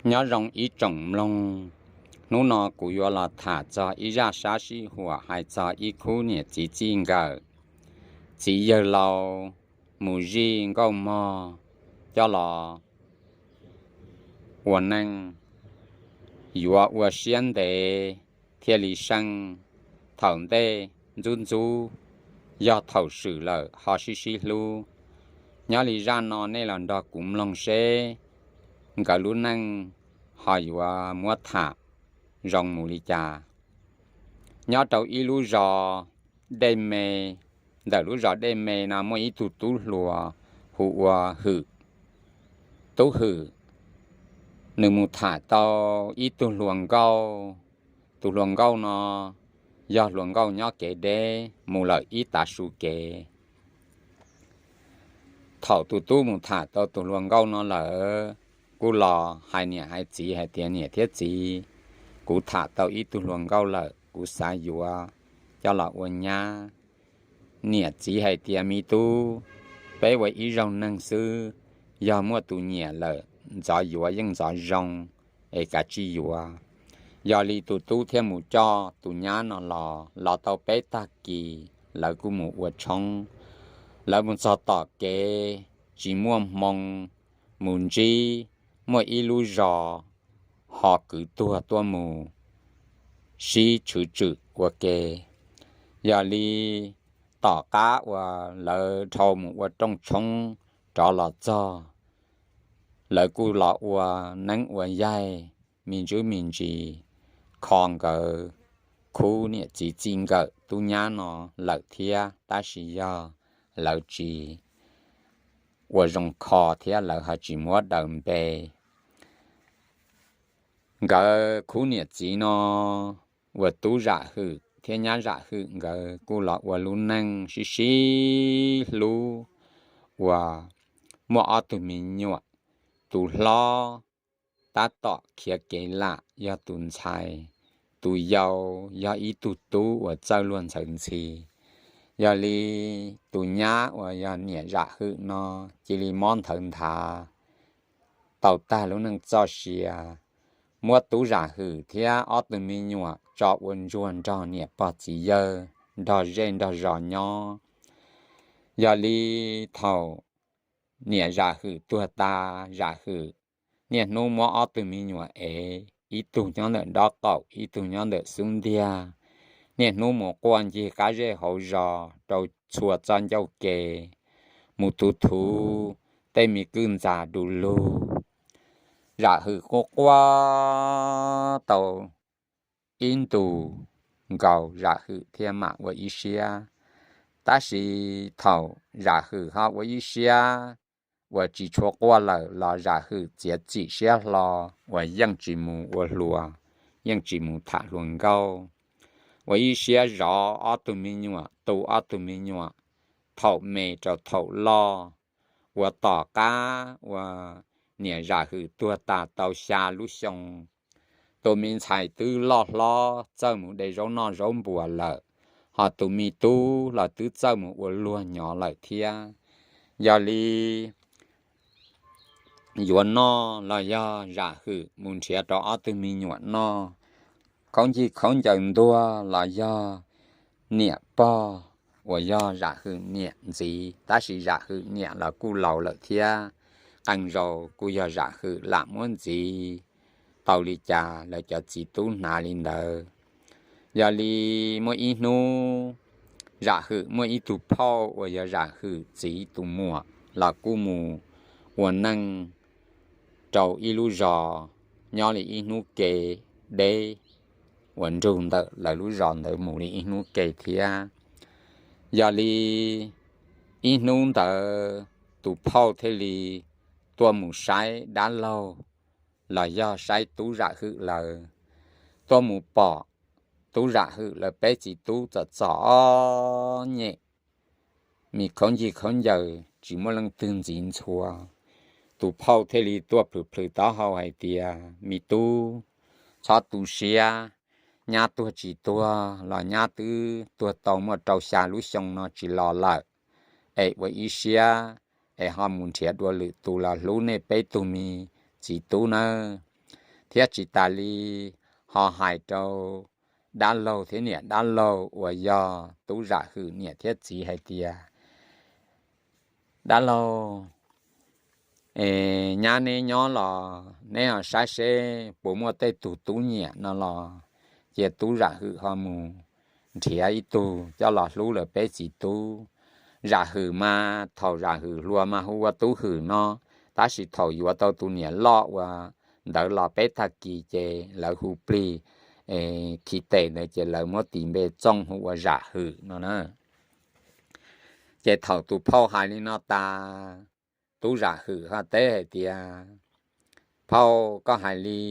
Nyob zoo ib tsoom mloog, hnub no kuv yuav los tham txog ib zaj sab sib huam hais txog ib khub niam txiv txij nkawm, txiv yawg laus mus zij nkauj mog coj los ua neej, yuav ua siab ntev thiaj li seej. Thaum ntej ntxub ntxub, yog thaum swm lawm ho sib sib hlub. Nyob li zaj no nej los nrog kuv mloog seb nkawd lub neej ho yuav muab tham zoo mus li cas. Nyob rau ib lub zos dej me, ntawm lub zos dej me no muaj ib tug tub hluas hu ua Hwm. Tub Hwm nws mus tham tau ib tug hluas nkauj. Tus hluas nkauj no yog hluas nkauj nyob kev deb mus lawm ib tav su kev. Thaum tus tub mus tham tau tus hluas nkauj no lawm, kuj los hais niam hais txiv hais tias, niam thiab txiv, kuv tham tau ib tug hluas nkauj lawm, kuv xav yuav coj los ua nyab. Niam txiv hais tias, me tub, peb ua ib zaug neeg xwb, yog muaj tus nyiam lawm ntxov yuav yeej ntxov zoo, es kav tsij yuav. Yog li tus tub thiaj mus coj tus nyab no los, los tau peb tag kis lawv kuj mus ua tshoob. Lawv mus txog tom kev tsis muaj hmoo mus ntsib, muaj ib lub zos ho kwv tuag tuaj mus sib tshwm tswm ua ke. Yog li tom qab uas lawv dhau mus ua rooj tshoob rov los txog, lawv kuj los ua neeb ua yaig me ntsis me ntsis, kho nkawd khub niam txiv txij nkawm tub nyab no lawm thiab, tab sis yog lawv tsis ua zoo kho thiab lawv ho tsis muab daws npe. Nkawd khub niam txiv no uas tub Zam Hwm thiab nyab Zam Hwm nkawd kuj los ua lub neej sib sib hlub, uas muaj ob tug me nyuam. Tus hlob tab tom khiav kev lam yog tus ntxhais, tus yau yog ib tug tub uas txawj luag ntxhawv ntxhi. Yog li tus nyab uas yog niam Zam Hwm no cia li mob nthawv nthav tau tag lub neej txoj sia, muab tub Zam Hwm thiab ob tug me nyuam tso ua ntsuag nrog niam pog txiv yawg, nrog zej nrog zos nyob. Yog li thaum niam Zam Hwm tuag tas, Zam Hwm niaj hnub muab ob tug me nyuam ev, ib tug nyob ntawm nraub qaum, ib tug nyob ntawm xub ntiag, niaj hnub mus quaj ncig qab zej hauv zos rau txhua txoj ncauj ke, mus thuv thuv tej me kwj ntxa du lug. Zam Hwm quaj quaj tau ib ntus nkaus, Zam Hwm thiaj mam ua ib siab. Tab sis thaum Zam Hwm ho ua ib siab uas tsis tshua quaj lawm los Zam Hwm txiav txim siab hlo uas yeej tsis mus ua hluas, yeej tsis mus tham hluas nkauj, ua ib siab zov ob tug me nyuam, tu ob tug me nyuam thaum me rau thaum loj. Uas tom qab uas niam Zam Hwm tuag tas tau xya lub xyoo, tus me ntxhais twb loj hlob txawj mus de zaub noj zaub npuas lawm, ho tus me tub los twb txawj mus ua luag nyob lawm thiab. Yog li yuav noj los yog Zam Hwm mus nrhiav rau ob tug me nyuam noj, khaub ncig khaub ncaws ntuag los yog niam pog uas yog Zam Hwm niam ntxiv, tab sis Zam Hwm niam los kuj laus lawm thiab, qee zaus kuj yog Zam Hwm lam muab ntxiv tau li cas lawv cov txiv tub hnav li ntawd. Yog li muaj ib hnub Zam Hwm muaj ib tug phauj uas yog Zam Hwm txiv tus muam los kuj mus ua neej rau ib lub zos nyob li ib hnub ke deb uas nrug ntawm lawv lub zos ntawd mus li ib hnub ke thiab. Yog li ib hnub ntawd tus phauj thiaj li tuaj mus saib dab laug los yog saib tub Zam Hwm lawv, tuaj mus pom tub Zam Hwm lawv peb txiv tub txom txom ob nyem, me khaub ncig khaub ncaws tsis muaj leej twg ntxiv ntxhua. Tus phauj thiaj li tuaj plhws plhws taub hau hais tias, me tub, txhob tu siab, nyab tuag tsis tuag los nyab twb tuag tau muaj rau xya lub xyoo no tsis los lawm, es ua ib siab es ho mus nrhiav dua lwm tus los hlub nej peb tug me txiv tub nawb. thiab tsis tas li ho hais rau dab laug thiab niam dab laug uas yog Tub Zam Hwm niam thiab txiv hais tias, dab laug, es nyab neb nyob los neb ho saib seb puas muaj tej tug tub nyiam no los cia Tub Zam Hwm ho mus nrhiav ib tug coj los hlub lawm peb txiv tub. Zam Hwm mas thaum Zam Hwm hluas mas hu ua Tub Hwm no, tab sis thaum yuav tau tus niam loj uas ntawd los peb tag kis ces lawv hu plig khi tes ntawd ces lawv muab tis npe txooj hu ua Zam Hwm no na. Ces thaum tus phauj hais li no tas, Tub Zam Hwm ho teb hais tias, phauj, koj hais li,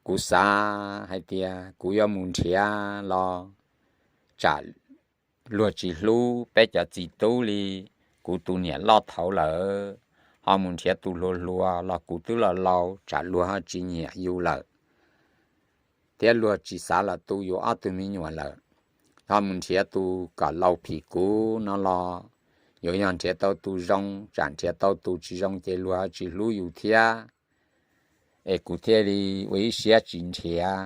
kuv xav hais tias kuv yuav mus nrhiav los tsam luag tsis hlub peb cov txiv tub li kuv tus niam loj thaud lawm, ho mus nrhiav tus hluas hluas los kuv twb los laus tsam luag ho tsis nyiam yus lawm thiab luag tsis xav los tu yus ob tug me nyuam lawm. Ho mus nrhiav tus kom laus phim kuv no los yuav yog nrhiav tau tus zoo, tsam nrhiav tau tus tsis zoo ces luag ho tsis hlub yus thiab. Es kuv thiaj li ua ib siab tsis nrhiav.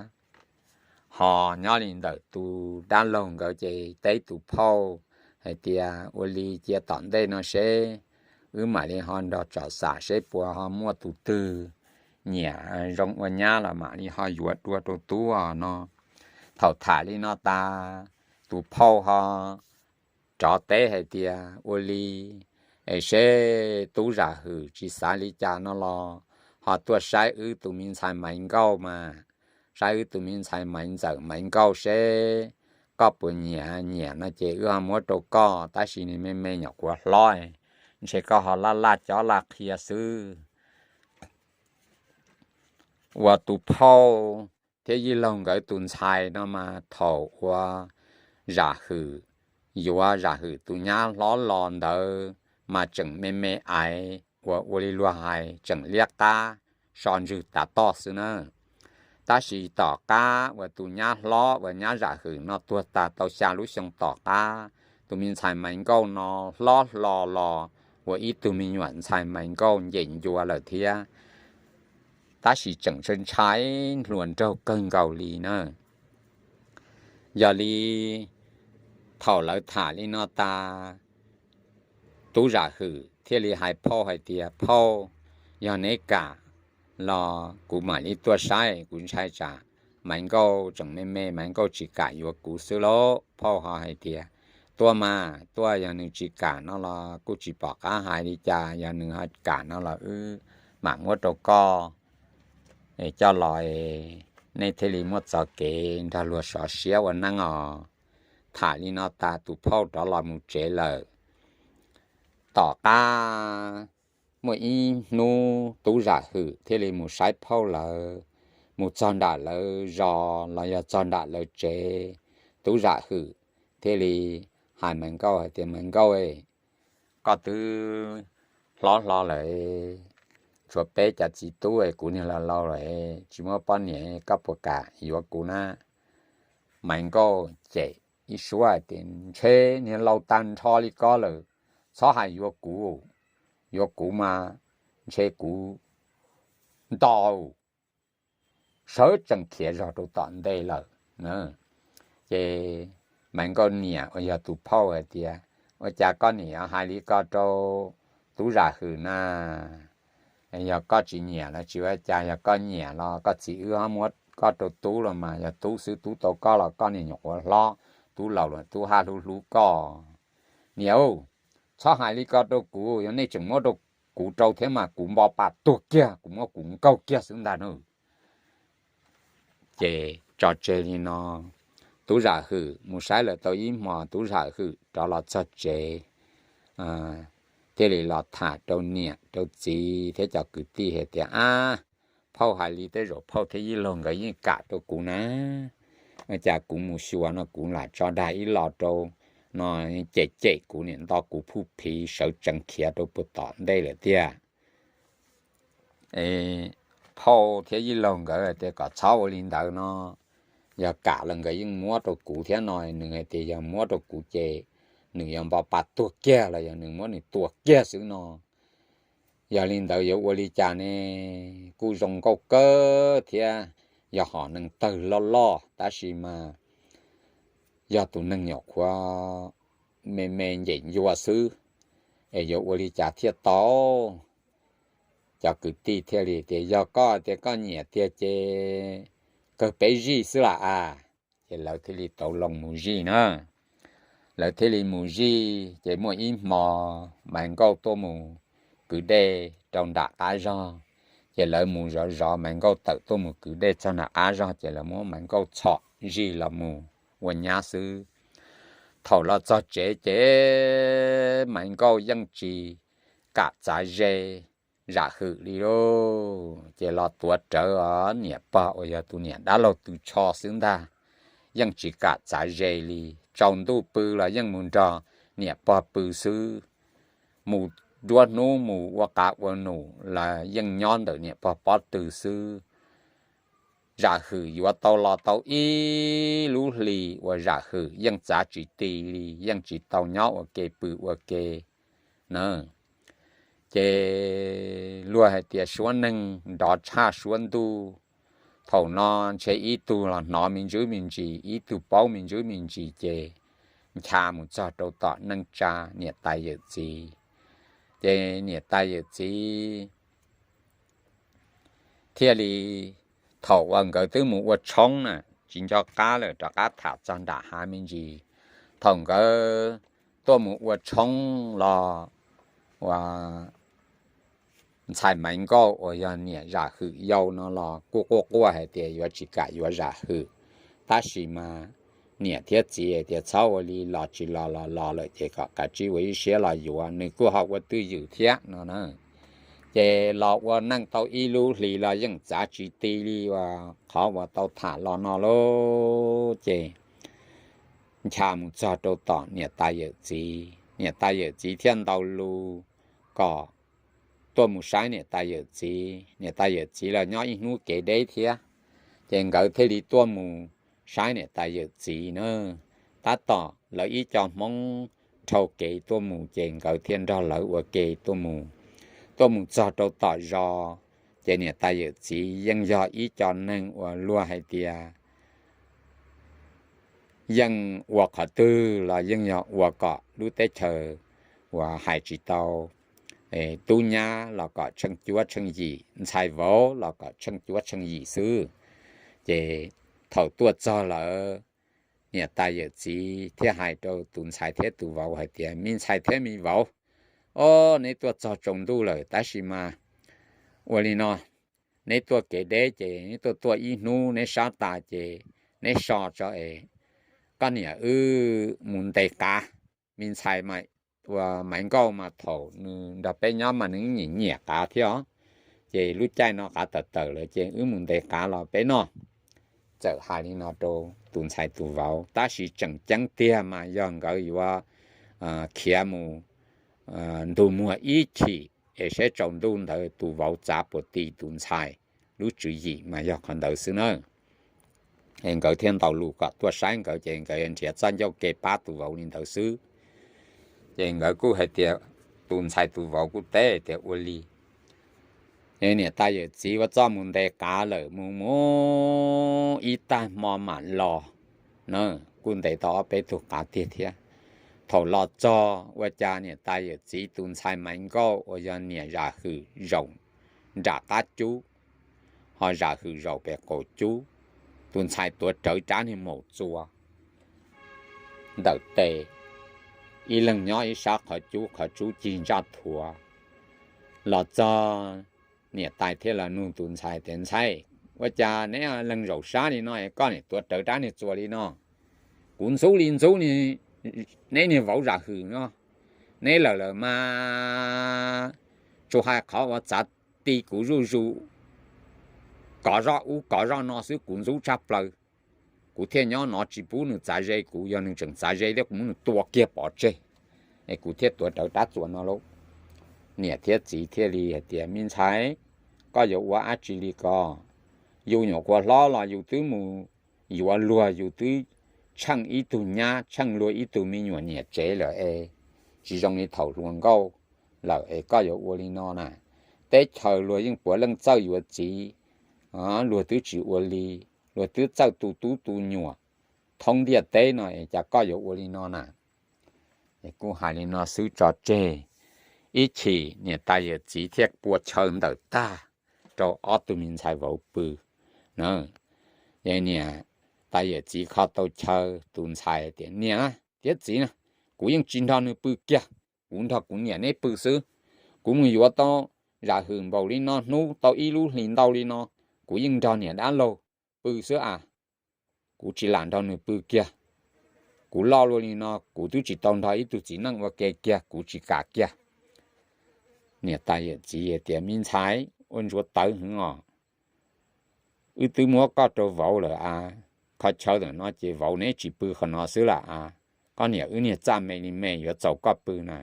Ho nyob li ntawm tus dab laug nkawd ces teb tus phauj hais tias, ua li cia tom ntej no seb wb mam li ho nrog tsom xam seb puas ho muaj tus twg nyiam zoo ua nyab los mam li ho yuav dua rau tub os no. Thaum tham li no tas, tus phauj ho rov teb hais tias, ua li, es seb Tub Zam Hwm tsis xav li cas no los ho tuaj saib wb tus me ntxhais Maiv Nkauj mas, saib wb tus me ntxhais Maiv Ntxawm Maiv Nkauj seb koj puas nyiam, nyiam no ces wb ho muab rau koj, tab sis nws me me nyuam qhuav hlob, ntshe koj ho laj laj cob laj qhia xwb. Uas tus phauj thiab yij laug nkawd tus ntxhais no mas thaum uas Zam Hwm yuav Zam Hwm tus nyab hlob los ntawd mas tseem me me aiv uas ua li luag hais tseem liab qab so ntswg tav toj xwb na. Tab sis tom qab uas tus nyab hlob uas nyab Zam Hwm no tuag tas tau xya lub xyoo tom qab, tus me ntxhais Maiv Nkauj no hlob hlo los ua ib tug me nyuam ntxhais Maiv Nkauj nce ncua lawm thiab, tab sis tseem ntshai ntshai hluas nraug kawg nkaus li na. Yog li thaum lawv tham li no tas, Tub Zam Hwm thiaj li hais phauj hais tias, phauj, yog neb kam los kuv mam li tuaj saib, kuv ntshai tsam Maiv Nkauj tseem me me, Maiv Nkauj tsis kam yuav kuv xwb lauj. Phauj ho hais tias, tuaj mas tuaj, yog nws tsis kam no los kuj tsis pom qab hais li cas, yog nws ho kam no los wb mam muab rau koj coj los, nej thiaj li muaj txoj kev nrog luag sov siab ua neej os. Tham li no tas tus phauj rov los mus tsev lawm. Tom qab muaj ib hnub Tub Zam Hwm thiaj li mus saib phauj lawv, mus txog nram lawv zos los yog txog nram lawv tsev, Tub Zam Hwm thiaj li hais Maiv Nkauj hais tias, Maiv Nkauj, koj twb hlob hlo lawm, tshuav peb cov txiv tub, kuv niag laus laus lawm, tsis muaj poj niam, koj puas kam yuav kuv na? Maiv Nkauj cem ib suab hais tias, ntshe niag laus tag nrho li koj lawm, txhob hais yuav kuv, yuav kuv mas ntshe kuv nto sawv tsees khiav zog rau tom ntej lawm. Ces Maiv Nkauj niam uas yog tus phauj hais tias, ua cas koj niam yuav hais li ko rau Tub Zam Hwm na? Yog koj tsis nyiam los tsis ua cas, yog koj nyiam los koj txiv wb ho muab koj rau tub los mas, yog tub xwb tub tau koj los koj niag nyuam qhuav hlob, tub laus los tub haj hlub hlub koj. Niam, txhob hais li ko rau kuv, yog nej tseem muab rau kuv rau thiab mas kuv npo pa tuag kiag, kuv muab kuv nkaug kiag xwb ntag na. Ces tso tseg li no, Tub Zam Hwm mus saib lawm tau ib hmos, Tub Zam Hwm rov los txog tsev, thiaj li los tham rau niam rau txiv thiab cov kwv tij hais tias, ab, phauj hais li tej zaum phauj thiab yij laug nkawd yeej kam rau kuv na. Ua cas kuv mus xyuas no kuv lam tso dag ib los rau no, cem cem kuv, niam nto kuv phuj phiv sawv tsees khiav rau puag tom ntej lawm tiag. Phauj thiab yij laug nkawd tias kom txhob ua li ntawd no, yog kam los nkawd yeej muab rau kuv thiab no, nws hais tias yog muab rau kuv ces nws yuav npo pa tuag kiag los yog nws muab nws tua kiag xwb no. Yog li ntawd yuav ua li cas ne? Kuj zoo nkauj kawg thiab, yog hom neeg tawg loj loj, tab sis mas yog tus neeg nyuam qhuav me me nceem ncua xwb, es yuav ua li cas thiaj tau? Cov kwv tij thiaj li tias, yog koj tias koj nyiam tiag ces kawg peb zij xwb las as. Ces lawv thiaj li tau loo mus zij na. Lawv thiaj li mus zij, ces muaj ib hmo Maiv Nkauj tuaj mus kwv dej rau nram qab zog. Ces lawv mus zov zov, Maiv Nkauj tawm tuaj mus kwv dej txog nram qab zog, ces lawv muab Maiv Nkauj txhom zij los mus ua nyab xwb. Thaum los txog tsev ces Maiv Nkauj yeej tsis kam txav ze Zam Hwm li lauj. Ces los tuav rawv os, niam pog uas yog tus niam dab laug tw tsho xwb ntag, yeej tsis kam txav ze li. Tsaus ntuj pw los yeej mus nrog niam pog pw xwb, mus nruab hnub mus ua qav ua num los yeej nyob ntawm niam pog pob tw xwb. Zam Hwm yuav tau los tau ib lub hlis uas Zam Hwm yeej txav tsis ti li, yeej tsis tau nyob ua ke pw ua ke na. Ces luag hais tias suab neeg nrov tshaj suab ntuj. Thaum no ntshe ib tug los hnov me ntsis me ntsis, ib tug paub me ntsis me ntsis, ces ncha mus txog rau tom neej tsa niam tais yawm txiv. Ces niam tais yawm txiv thiaj li, thaum uas nkawd twb mus ua tshoob na, tsis nco qab lawm, rov qab tham txog nram hav me ntsis. Thaum nkawd tuaj mus ua tshoob los, ua ntxhais Maiv Nkauj uas yog niam Zam Hwm yau no los kuj quaj quaj hais tias yuav tsis kam yuav Zam Hwm, tab sis mas niam thiab txiv hais tias txhob ua li, los tsis los los los lawm ces kom kav tsij ua ib siab los yuav, nws kuj ho ua twj ywm thiab no na. Ces los ua neej tau ib lub hlis los yeej txav tsis ti li uas qhov uas tau tham los no lauj. Ces ncha mus txog rau tom niam tais yawm txiv, niam tais yawm txiv thiaj ntaus lus kom tuaj mus saib niam tais yawm txiv. Niam tais yawm txiv los nyob ib hnub kev deb thiab, ces nkawd thiaj li tuaj mus saib niam tais yawm txiv na. Tab tom lawv ib co Hmoob dhau kev tuaj mus, ces nkawd thiaj nrog lawv ua ke tuaj mus. Tuaj mus txog rau tom zos, ces niam tais yawm txiv yeej yog ib co neeg uas luag hais tias yeej ua qhov twg los yeej yog ua kom lub teb chaws uas hais tsis tau tub nyab los kom tsheej cuab tsheej yim, ntxhais vauv los kom tsheej cuab tsheej yim xwb. Ces thaum tuaj txog lawm, niam tais yawm txiv thiaj hais rau tus ntxhais thiab tus vauv hais tias, me ntxhais thiab me vauv, o, neb tuaj txog tsaus ntuj lawm, tab sis mas ua li no, neb tuaj kev deb ces neb tuaj tuaj ib hnub, neb sab tas ces neb so tso es koj niam wb mus ntes qav. Me ntxhais ua Maiv Nkauj mas thaum nws nrog peb nyob mas nws nyiam nyiam qav thiab os. Ces lub caij no qav tawm tawm lawm ces wb mus ntes qav los peb noj. Txawm hais li no rau tus ntxhais tus vauv, tab sis tseem ceeb tiag mas yog nkawd yuav khiav mus ntug muag ib chim es saib tsaus ntuj ntawd tus vauv txav puas ti tus ntxhais lub tswv yim mas yog qhov ntawd xwb na. Nkawd thiaj ntaus lus kom tuaj saib nkawd, ces nkawd nrhiav txoj ncauj ke pab tus vauv li ntawd xwb. Ces nkawd kuj hais tias, tus ntxhais tus vauv kuj teb tias ua li. Niam tais yawm txiv ua txoj mus ntes qav lawm, mus mus ib tag hmo mam los na, kuj ntes tau ob peb tug qav tiag thiab. Thaum los txog ua cas niam tais yawm txiv tus ntxhais Maiv Nkauj uas yog niam Zam Hwm zaum nram qab cub, ho Zam Hwm zaum pem qaum cub, tus ntxhais tuav rawv rab niag maum txua ntawm tes, ib leeg nyob ib sab qhov cub, qhov cub cig ntsaj thuav. Los txog, niam tais thiaj los nug tus ntxhais tias, ntxhais, ua cas neb leeg zaum sab li no es koj niam tuav rawv rab niag txua li no? Kuv ntxub li ntxub neb niag vauv Zam Hwm no, neb lawm lawm mas tsuas hais qhov uas txav ti kuv zuj zus, kov zoj ub kov zoj no xwb kuv ntxub tshaj plaws. Kuv thiaj nyob no tsis pub nws txav ze kuv, yog nws tseem txav ze thiab kuv muab nws tua kiag pov tseg, es kuv thiaj tuav rawv rab txua no lauj. Niam thiab txiv thiaj li hais tias, me ntxhais, koj yuav ua dab tsi li ko? Yus nyuam qhuav hlob los yus twb mus yuav luag, yus twb tsheej ib tug nyab, tsheej luag ib tug me nyuam niam tsev lawm es tsis zoo li thaum hluas nkauj lawm es koj yuav ua li no na. teb chaws luag yeej puav leej txawj yuav txiv, luag twb tsis ua li, luag twb txawj tu tub tu nyuam thoob ntiaj teb no, cas koj yuav ua li no na? Kuj hais li no xwb tso tseg, ib chim niam tais yawm txiv thiaj pua chaw ntawm tag rau ob tug me ntxhais vauv pw na. Ces niam tais yawm txiv kho tau chaw, tus ntxhais tias, Niam thiab txiv na, kuv yeej tsis nrog nws pw kiag, kuv nrog kuv niam neb pw xwb. Kuv mus yuav tau zam hwm npaum li no hnub, tau ib lub hlis ntau li no, kuv yeej nrog niam dab laug pw xwb as. Kuv tsis lam nrog nws pw kiag. Kuv loj luaj li no kuv twb tsis tau nrog ib tug txiv neej ua ke kiag, kuv tsis kam kiag. Niam tais yawm txiv tias, Me ntxhais, ua ntsuav tawv heev os. Wb twb muab koj rau vauv lawm as, qhov chaw ntawm no ces vauv neb tsis pw qhov no xwb lam as. Koj niam wb niag txaj me li me yuav txaus koj pw na.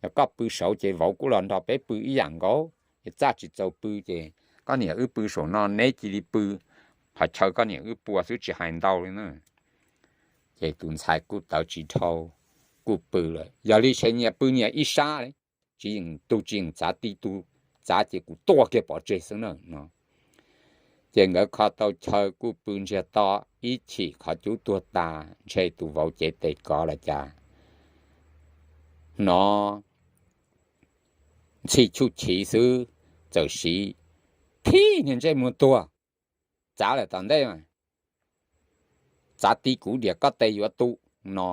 Yog koj pw saud ces vauv kuj los nrog peb pw ib yam nkaus, es txaj tsis txaus pw ces koj niam wb pw saum no, neb cia li pw qhov chaw koj niam wb pua xwb, tsis hais ntau li na. Ces tus ntxhais kuj tawv tsis dhau, kuj pw lawm. Yog li ces nyias pw nyias ib sab li, tsis yeem, tus tsis yeem txav ti tus, txav ces kuv tua kiag pov tseg xwb na no. Ces nkawd kho tau chaw kuj pw ntsiag to, ib chim qhov cub tuag tas ntshe tus vauv cev tes kov los cas, hnov ntxhi chuj chiv xwb, txawm siv phib niag ntsej muag tuag, Txav lawm tom ntej, txav ti kuv diam koj tes yuav tu no.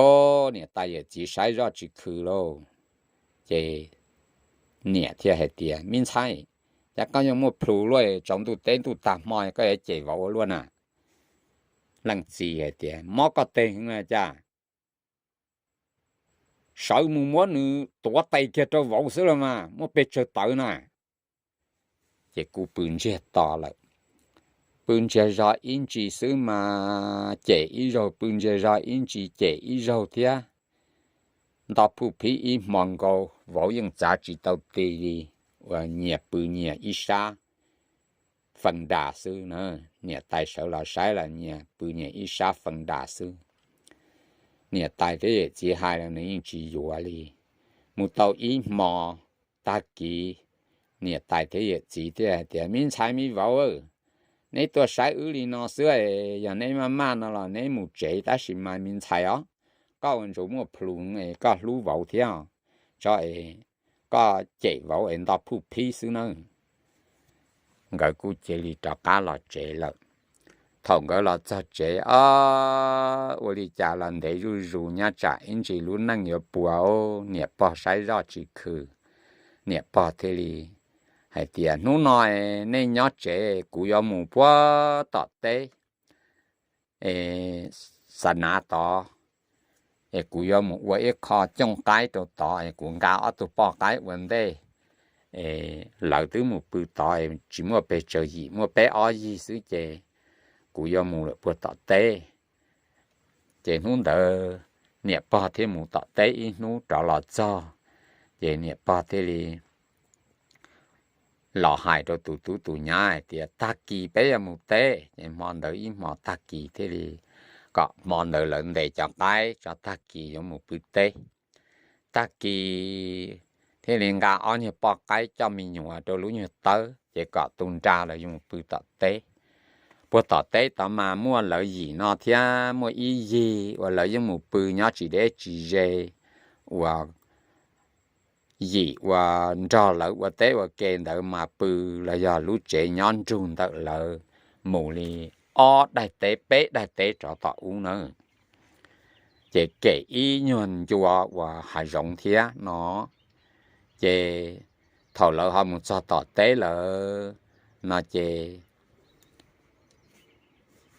Ob niam tais yawm txiv saib zoj tsis khwm lauj. Ces niam thiaj hais tias, Me ntxhais, cas koj yuav muaj plhus luaj, tsaus ntuj teb ntuj tag hmo koj yuav cem vauv ua luaj na? Leej txiv hais tias, Mob koj tes heev na cas, sawv mus muab nws tuav tes kiag rau vauv xwb los mas muaj pes tsawg tawv na. Ces kuj pw ntsiag to lawm. Pw ntsiag zog ib ntsis xwb mas cem ib zaug, pw ntsiag zog ib ntsis cem ib zaug thiab. Nto phuj phib ib hmo nkaus vauv yeej txav tsis tau ti li, uas nyias pw nyias ib sab fee das xwb na. Niam tais sawv los saib los nyias pw nyias ib sab fee das xwb. Niam tais thiab yawm txiv hais los nws yeej tsis yuav li. Mus tau ib hmo tag kis, niam tais thiab yawm txiv thiaj hais tias, Me ntxhais me vauv, neb tuaj saib wb li no xwb, yog neb maj maj no los neb mus tsev tab sis mas me ntxhais os, koj ua ntsuav muaj plhus es koj hlub vauv thiab, tso es koj cem vauv es nto phuj phib xwb nawb. Nkawd kuj cia li rov qab los tsev lawm. Thaum nkawd los txog tsev, ob, ua li cas los ntev zuj zus, nyob tsam ib ntsis lub neej yuav puas, niam pog saib zoj tsis khwm. Niam pog thiaj li hais tias, Hnub no nej nyob tsev, kuv yuav mus puag tom teb, e, xa nav tod, es kuv yuav mus ua ib qho cooj qaib rau tod, es kuv nqa ob tug poj qaib ua ntej, es lawv twb mus pw tod, tsis muaj pes tsawg yim, muaj peb ob yig xwb ces kuv yuav mus lawm puag tom teb. Ces hnub ntawd niam pog thiaj mus tom teb ib hnub rov los txog, ces niam pog thiaj li los hais rau tus tub tus nyab hais tias, Tag kis peb yuav mus teb. Ces hmo ntawd ib hmo tag kis thiaj li, kom hmo ntawd lawv ntes cov qaib tso, tag kis yuav mus pw teb. Tag kis thiaj li nqa ob nyuag poj qaib coj me nyuam rau lub nyuag tawb, ces kom tu nra los yuav mus pw tom teb. Puag tom teb tod mas muaj lawv yim no thiab muaj ib yig uas lawv yeej mus pw nyob tsis deb tsis ze, uas yim uas nrog lawv ua teb ua ke ntawd mas pw los yog lub tsev nyob nrug ntawm lawv mus li ob daig teb peb daig teb rov tom ub na. Ces kem ib nyuag ncua uas hav zoov thiab no. Ces thaum lawv ho mus txog tom teb lawm no ces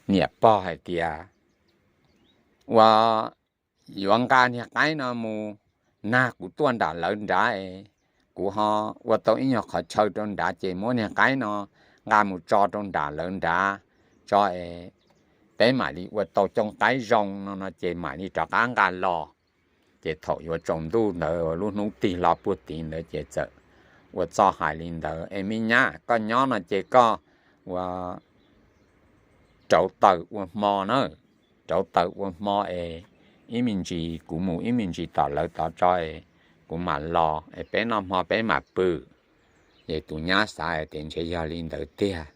niam pog hais tias, Ua, yuav nqa niag qaib no mus nag kuv tuaj nram lawv nrad es, kuv ho ua tau ib nyuag qhov chaw rau nrad ces muab niag qaib no nqa mus tso rau nram lawv nrad tso es, peb mam li ua tau cooj qaib zoo no no ces mam li rov qab nqa los. Ces thaum yuav tsaus ntuj ntawd lub hnub tig hlo puag tid ntawd ces txawm ua txuj hais li ntawd, Es me nyab, koj nyob no ces koj ua rauv taws ua hmo na, rauv taws ua hmo es ib me ntsis kuv mus ib me ntsis tom lawv tod tso es kuv mam los es peb noj hmo peb mam pw. Ces tus nyab xav tias ntshe yog li ntawd tiag.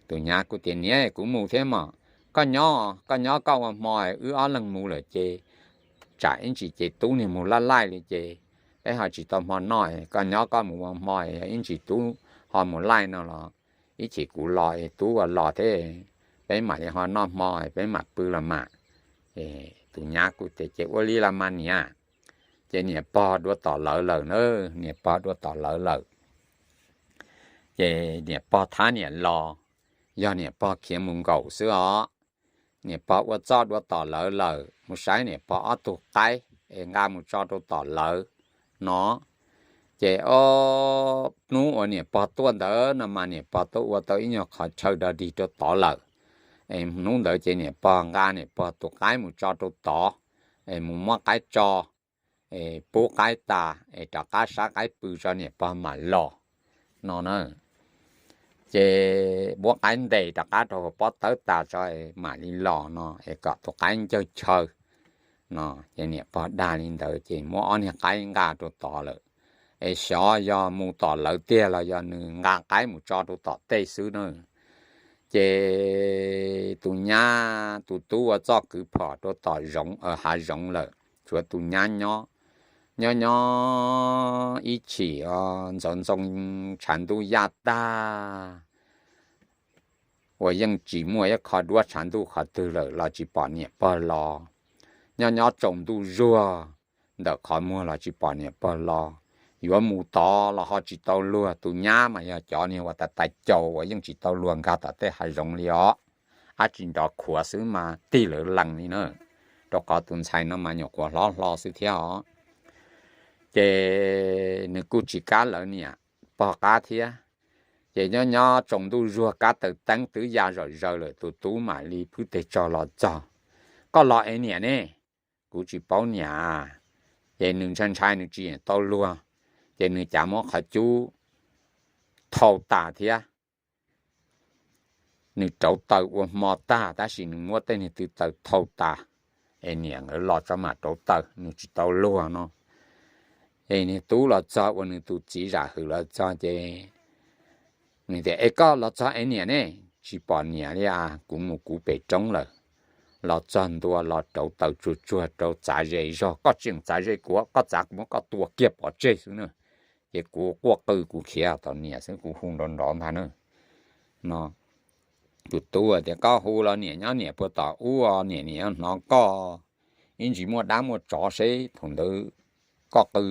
Tus nyab kuj tias, Niam, kuv mus thiab mog. Koj nyob, koj nyob koj ua hmo, wb ob leeg mus lawm ces tsam ib ntsis ces tub niag mus laj laij li ces peb ho tsis tau hmo noj. Koj nyob koj mus ua hmo, yog ib ntsis tub ho mus laij no los ib chim kuv los, tub ua los thiab peb mam li ho noj hmo, peb mam pw los mas. Tus nyab kuj tias, Ces ua li los mas niam. Ces niam pog dua tom lawv lawm na, niam pog dua tom lawv lawm. Ces niam pog thab niam los, yog niam pog khiav mus nkaum xwb os. Niam pog ua txuj dua tom lawv lawm, mus saib niam pog ob tug qaib es nqa mus tso rau tom lawv no. Ces ob hnub uas niam pog tuaj ntawd no mas niam pog tuaj ua tau ib nyuag qhov chaw dog dig rau tod lawm. Es hnub ntawd ces niam pog nqa niam pog tus qaib mus tso rau tod, es mus muab qaib tso, es pub qaib tas es rov qab sab qaib pw tso niam pog mam los no na. Ces muab qaib ntes rov qab rau hauv pob tawb tas tso mam li los no es kom tus qaib ncawg chaw no. Ces niam pog dag li ntawd ces muab ob niag qaib nqa rau tod lawm. Es xyov yog mus tom lawv tiag los yog nws nqa qaib mus tso rau tom tej xwb na. Ces tus nyab tus tub ua txuj kwv phom rau tom zoov, hav zoov lawm, tshuav tus nyab nyob. Nyob nyob ib chim ntxoov ntxoo tshav ntuj yaj tag uas yeej tsis muaj ib qho duab tshav ntuj qhov twg lawm los tsis pom niam pog los. Nyob nyob tsaus ntuj zuag ntawm qhov muag los tsis pom niam pog los. Yuav mus tod los ho tsis tau luag, tus nyab mas yog cov niag uas tais tais caus uas yeej tsis tau luag nkag tom tej hav zoov li os. Ab tsis nrov khuav xwb mas tig lawv lees li na, rau qhov tus ntxhais no mas nyuam qhuav hlob hlo xwb thiab os. Ces nws kuj tsis kam lawv niam pog qab thiab. Ces nyob nyob tsaus ntuj zuag kab taws teeb twb ya zom zaws lawm tus tub mam li phwb teg tso los txog. Koj los es niam ne? Kuv tsis paub niam. Ces nws ntshai ntshai nws tsis tau luag, ces nws cav muab qhov cub thau tas thiab. Nws rauv taws ua hmo tag tab sis nws muab tej niag tw taws thau tas, es niam nkawd los tso mam rauv taws, nws tsis tau luag no. Es niag tub los txog ua nws tus txiv zam hwm los txog ces nws tias, Es koj los txog es niam ne? Tsis pom niam li as, kuv mus kuv pem roob lawm. Los txog ntua los rauv taws tsuag tsuag rau txav ze zog, koj tseem txav ze kuv, koj txav kuv muab koj tua kiag pov tseg xwb na. Ces kuv quaj qw kuv khiav tom niam xwb, kuv hu nrov nrov ntag na. No tus tub tias, Koj hu los niam nyob niam puag tom ub, niam niam yuav hnov koj. Ib ntsis muaj dab muaj tsov seb thaum ntawd koj qw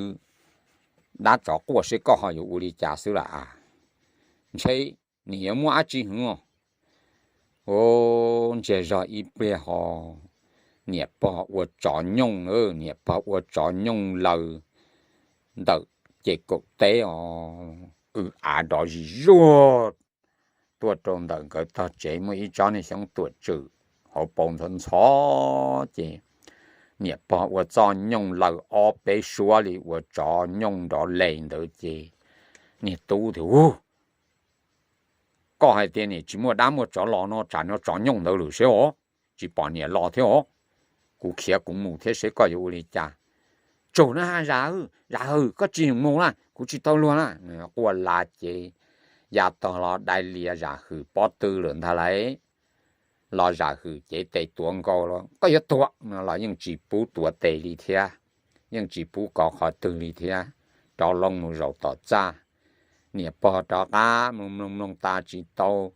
dab tsov quaj seb koj ho yuav ua li cas xwb lam as. Ntshe nws yuav muaj dab tsi hwv. Ua ntsiag zog ib pliag ho niam pog ua tsov nyooj, niam pog ua tsov nyooj laws ntawm ces kaum teb os, w av nrov zis zuag tuaj rau ntawm nkawd tog tsev muaj ib tsob niag xyoob tuam tswm hauv paus ntxhov ntxhov ces niam pog ua txoj nyooj laws ob peb suab li ua tsov nyooj nrov les ntawd ces niag tub tias, Ub, koj hais tias niam tsis muaj dab muaj tsov los no tsam no tsov nyooj ntawd lawm seb os, tsis pom niam los thiab os. Kuv khiav kuv mus thiab seb koj yuav ua li cas. Tsaug na, zam hwm, zam hwm, koj tsis mus na, kuv tsis tau luag na. Quaj la ces ya tog los dai lias zam hwm pob tw lawm ntag lauj. Los zam hwm cev tes tuav nkaus los koj yuav tuag no los yeej tsis pub tuav tes li thiab, yeej tsis pub kov qhov twg li thiab, rov loo mus zaum tom txaj. Niam pog rov qab mloog mloog mloog tas tsis tau,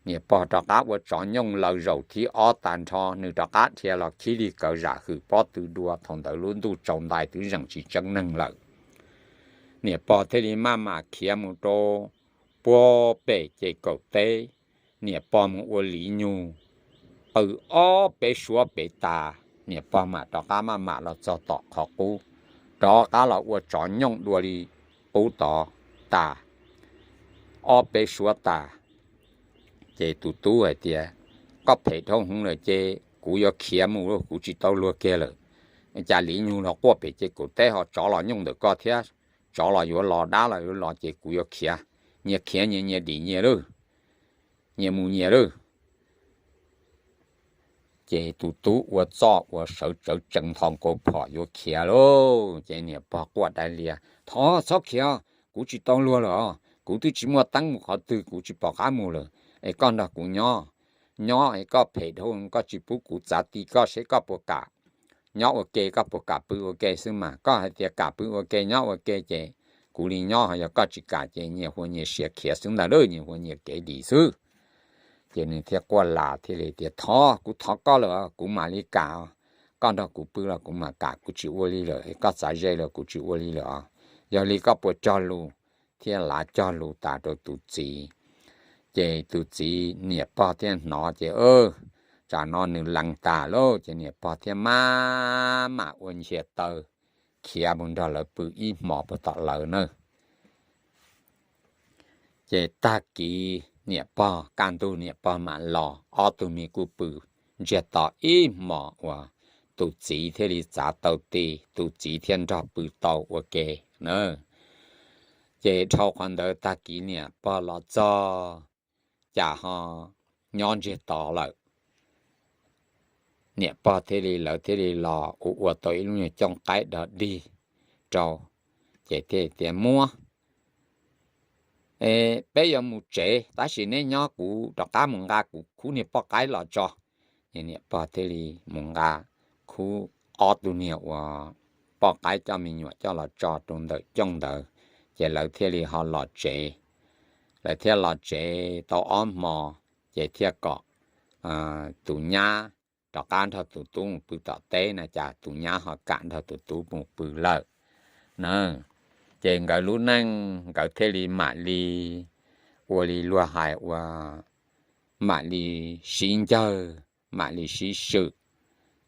niam pog rov qab ua tsov nyooj laws zaum thib ob tas nrho, nws rov qab dhia los khib li kaw zam hwm pob tw dua, thaum ntawd lub ntuj tsaus ntais twb zeem tsis tseeb neeg lawm. Niam pog thiaj li maj mam khiav mus rau puag pem ces kaum teb, niam pog mus ua liv nyug qw ob peb suab pem tas, niam pog mam rov qab maj mam los txog tom qhov qub, rov qab los ua tsov nyooj dua li qub tod tas, ob peb suab tas. Ces tus tub hais tias, Koj phem dhau hwv lawm ces kuv yuav khiav mus, kuv tsis tau luag kiag lawm. Cas liv nyug los quaj pem ces kaum teb ho tsov los nyooj ntawm koj thiab, tsov los yuav los dab los yuav los ces kuv yuav khiav. Nyias khiav nyias, nyias dim nyias lawm, nyias mus nyias lawm. Ces tus tub ua txuj ua sawv tsawv tsees nthos nkaus phom yuav khiav lauj, ces niam pog quaj dai lias, Thov txhob khiav, kuv tsis tau luag lawm os, kuv twb tsis muaj teeb mus qhov twg, kuv tsis pom qab mus lawm, es koj nrog kuv nyob, nyob es koj phem dhau, koj tsis pub kuv txav ti koj seb koj puas kam nyob ua ke, koj puas kam pw ua ke xwb mas. Koj hais tias kam pw ua ke nyob ua ke ces kuv li nyob, yog koj tsis kam ces nyias hu nyias siav khiav xwb ntag lauj, nyias hu nyias kev dim xwb. Ces nws thiaj quaj las thiaj li tias, Thov, kuv thov koj lawm, kuv mam li kam. Koj nrog kuv pw los kuv mam kam, kuv tsis ua li lawm. Koj txav ze los kuv tsis ua li lawm os. Yog li koj puas cog lus? Thiaj lav cog lus tas rau tus txiv. Ces tus txiv niam pog thiaj hnov ces, tsam no nws lees tas lauj, ces niam pog thiaj maj mam ua nchias taw khiav mus nrog lawv pw ib hmos puag tom lawv na. Ces tag kis niam pog kaj ntug niam pog mam los, ob tug me kuj pw ntsiag to ib hmos uas tus txiv thiaj li txav tau ti, tus txiv thiaj nrog pw tau ua ke na. Ces dhau qhov ntawd tag kis niam pog los txog, cas ho nyob ntsiag to lawm. Niam pog thiaj li, lawv thiaj li los ua ua tau ib lub nyuag cooj qaib dog dig rau, ces thiaj tias, Muab, peb yuav mus tsev, tab sis neb nyob, kuv rov qab mus nqa kuv khub niag poj qaib los tso. Ces niam pog thiaj li mus nqa khub, ob tug niag uas poj qaib coj me nyuam coj los tso rau ntawm cooj ntawd, ces lawv thiaj li ho los tsev. Lawv thiaj los tsev tau ob hmo, ces thiaj kom tus nyab rov qab nrog tus tub mus pw tom teb na, cas tus nyab ho kam nrog tus tub mus pw lawm na. Ces nkawd lub neej nkawd thiaj li mam li ua li luag hais ua, mam li sib ncawg, mam li sib swm,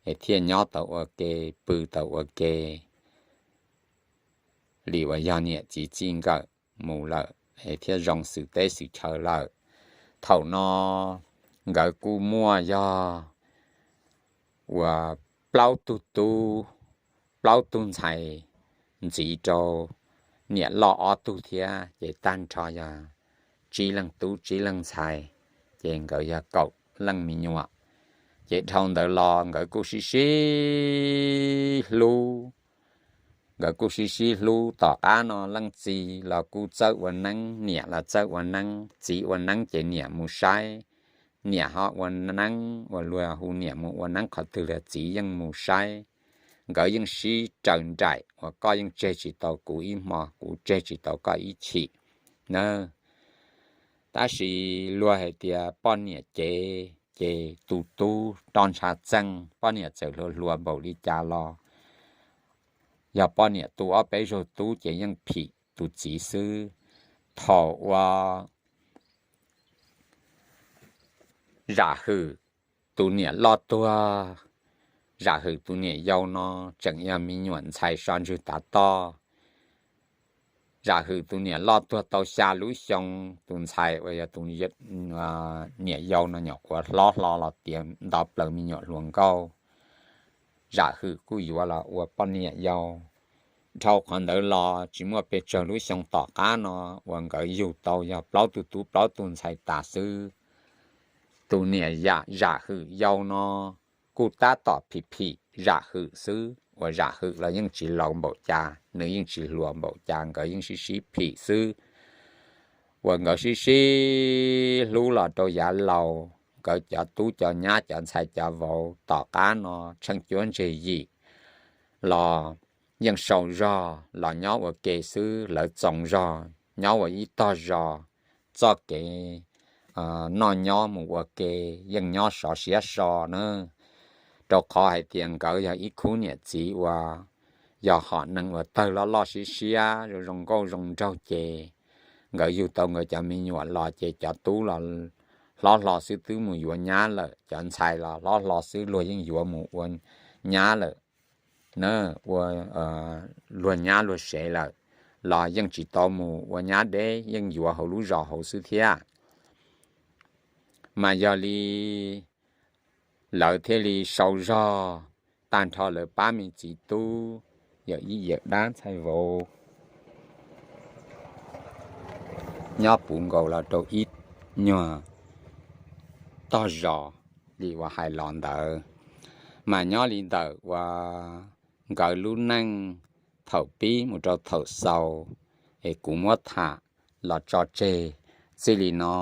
es thiaj nyob tau ua ke, pw tau ua ke li uas yog niam txiv txij nkawm mus lawm, es thiaj zoo xws teb xws chaw lawm. Thaum no nkawd kuj muaj yog uas plaub tug tub, plaub tug ntxhais ntxiv rau niam loj ob tug thiab, ces tag nrho yog tsib leej tub tsib leej ntxhais, ces nkawd yog kaum leej me nyuam. Ces dhau ntawd los nkawd kuj sib sib hlub, nkawd kuj sib sib hlub. Tom qab no leej txiv los kuj txawj ua neeb, niam los txawj ua neeb, txiv ua neeb ces niam mus saib, niam ho ua neeb, uas luag hu niam mus ua neeb qhov twg los txiv yeej mus saib. Nkawd yeej sib raws nraim uas koj yeej tseg tsis tau kuv ib hmo, kuv tseg tsis tau koj ib chim na. Tab sis luag hais tias poj niam cev ces tus tub roj ntsha txeeg, poj niam txawm hluas hluas npaum li cas los yog poj niam tu ob peb zaug tub ces yeej phim tus txiv xwb. Thaum uas Zam Hwm tus niam loj tuag, Zam Hwm tus niam yau no tseem yog me nyuam ntxhais so ntswg tav toj. Zam Hwm tus niam loj tuag tau xya lub xyoo, tus ntxhais uas yog tus niam yau no nyuam qhuav hlob hlo los tiav nto plaws me nyuam hluas nkauj. Zam Hwm kuj yuav los ua poj niam yau. Dhau qhov ntawd los tsis muaj pes tsawg lub xyoo tom qab no uas nkawd yug tau yog plaub tug tub plaub tug ntxhais tas xwb. Tus niam Zam Hwm yau no kuj tab tom phim phim Zam Hwm xwb, uas Zam Hwm los yeej tsis laus npaum cas, nws yeej tsis hluas npaum cas, nkawd yeej sib sib phim xwb. Uas nkawd sib sib hlub los rau yav laus, nkawd cov tub cov nyab cov ntxhais cov vauv tom qab no tsheej cuab ntseg yim los yeej sau zog los nyob ua ke xwb, lawv txoos zog nyob ua ib tog zos, txoj kev noj nyob mus ua ke yeej nyob sov siab so na. Rau qhov hais tias nkawd yog ib khub niam txiv uas yog hom neeg uas tawg loj loj siab siab zoo zoo nkauj zoo nraug ces nkawd yug tau nkawd cov me nyuam los ces cov tub los hlob hlo xwb twb mus yuav nyab lawm, cov ntxhais los hlob hlo xwb luag yeej yuav mus ua nyab lawm na, ua luag nyab luag sev lawm, los yeej tsis tau mus ua nyab deb, yeej yuav hauv lub zos hauv xwb thiab. Mas yog li lawv thiaj li sau zog tag nrho lawv pab me txiv tub, yawm yij yawm dab ntxhais vauv nyob puv nkaus los rau ib nyuag tog zos li uas hais los ntawd. Mas nyob li ntawm uas nkawd lub neej thaum pib mus rau thaum xaus es kuv muab tham los tso tseg txij li no.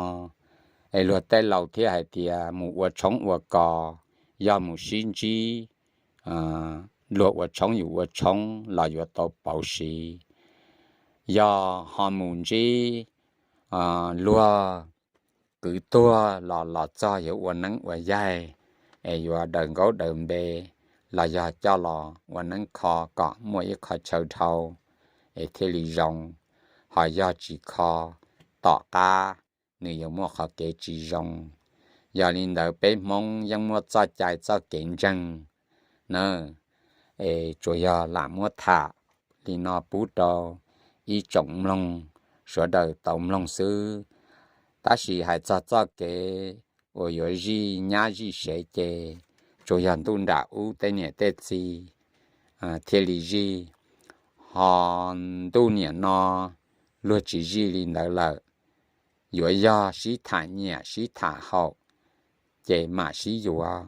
Es luag tej laus thiaj hais tias mus ua tshoob ua kos, yog mus sib ntsib, luag ua tshoob yus ua tshoob los yuav tau pauv siv. Yog ho mus ntsib luag kwv tuag los los txog yuav ua neeb ua yaig, es yuav daws nkaub daws npe, los yog coj los ua neeb kho kom muaj ib qho chaw dhau, es thiaj li zoo. Ho yog tsis kho, tom qab nws yuav muaj qhov kev tsis zoo. Yog li ntawd peb Hmoob yeej muaj txoj cai txoj kev ntseeg na, es tsuas yog lam muab tham li no pub rau ib tsoom mloog sawv daws tau mloog xwb. Tab sis hais txog txoj kev uas yuav zij nyab zij sev ces tsuas yog ntuj nram ub tej niam tej txiv thiaj li zij. Ho ntuj niam no luag tsis zij li ntawd lawm. Yuav yog sib tham nyiam sib tham haum ces mam sib yuav.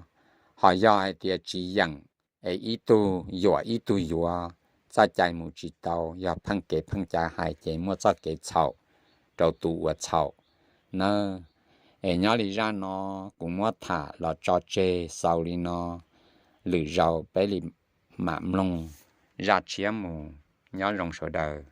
Ho yog hais tias tsis yeem es ib tug yuam ib tug yuav, txoj cai mus tsis tau, yog pheej kev pheej cai hais ces muaj txoj kev txhaum rau tus uas txhaum na. Es nyob li zaj no kuv muab tham los tso tseg xaus li no, lwm zaus peb li mam mloog zaj tshiab mus. Nyob zoo sawv daws.